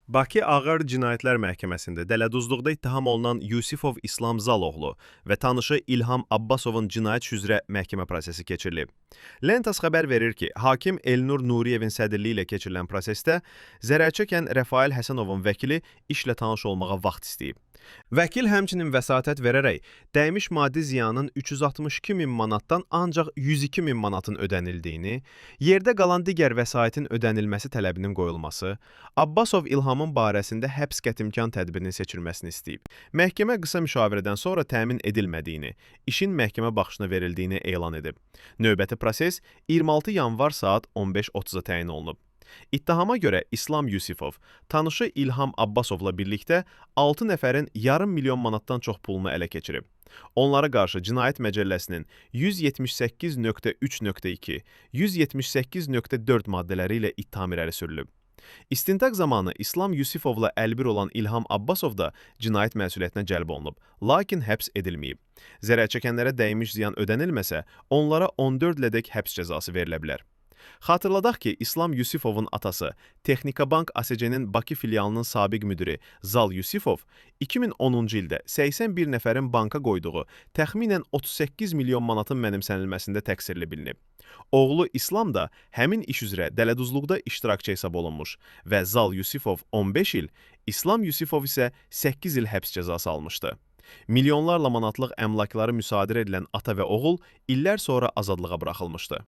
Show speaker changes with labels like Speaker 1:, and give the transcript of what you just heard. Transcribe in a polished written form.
Speaker 1: Bakı Ağır Cinayətlər Məhkəməsində dələduzluqda ittiham olunan Yusifov İslam Zaloğlu və tanışı İlham Abbasovun cinayət işi üzrə məhkəmə prosesi keçirilib. Lentas xəbər verir ki, hakim Elnur Nuriyevin sədrliyi ilə keçirilən prosesdə zərər çəkən Rəfail Həsənovun vəkili işlə tanış olmağa vaxt istəyib. Vəkil həmçinin vəsatət verərək dəymiş maddi ziyanın 362 min manatdan ancaq 102 min manatın ödənildiyini, yerdə qalan digər vəsaitin ödənilməsi tələbinin qoyulması, Abbasov İlhamın barəsində həbs qətimkan tədbirinin seçilməsini istəyib. Məhkəmə qısa müşavirədən sonra təmin edilmədiyini, işin məhkəmə baxışına verildiyini elan edib. Növbəti proses 26 yanvar saat 15:30-a təyin olunub. İttihama görə İslam Yusifov tanışı İlham Abbasovla birlikdə 6 nəfərin yarım milyon manatdan çox pulunu ələ keçirib. Onlara qarşı Cinayət Məcəlləsinin 178.3.2, 178.4 maddələri ilə ittiham irəli sürülüb. İstintaq zamanı İslam Yusifovla əlbir olan İlham Abbasov da cinayət məsuliyyətinə cəlb olunub, lakin həbs edilməyib. Zərər çəkənlərə dəymiş ziyan ödənilməsə, onlara 14 ilədək həbs cəzası verilə bilər. Xatırladaq ki, İslam Yusifovun atası, Texnikabank ASC-nin Bakı filialının sabiq müdiri Zal Yusifov 2010-cu ildə 81 nəfərin banka qoyduğu təxminən 38 milyon manatın mənimsənilməsində təqsirli bilinib. Oğlu İslam da həmin iş üzrə dələduzluqda iştirakçı hesab olunmuş və Zal Yusifov 15 il, İslam Yusifov isə 8 il həbs cəzası almışdı. Milyonlarla manatlıq əmlakları müsadirə edilən ata və oğul illər sonra azadlığa buraxılmışdı.